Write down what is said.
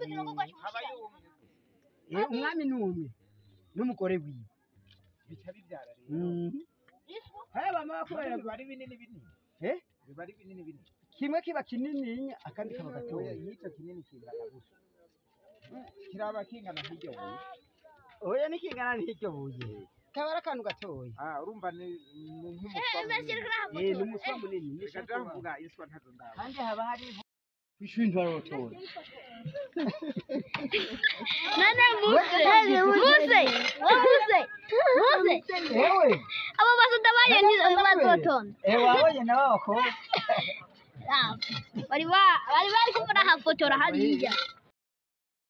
Urumva ikinogo Habayo gwacu. Umwe. Umwami ni umwe n'umugore wiwe. Bica bibyara rero. Haya bama bakorera. Biba ari binini binini. Eh? Biba ari binini binini. Kimwe kiba kinini, akandi kaba Oya, gatoya. nk'icyo kinini kingana gutya, kiraba kingana nk'iryo buye? Oya, nikingana n'iryo buye, kaba ari akantu gatoya. Ah, urumva ni nk'umuswa munini. Ni umuswa munini ni. Reka ndavuga iswa ntazo ndaba. Kandi haba hari kw'ishuri ntibarotora. None muse muse muse muse. Ewe. Abo basoda bayo ntibazotonda. Wabonye nabo abakobwa. Ah, bari ba bari bari ko barahafotora hariya.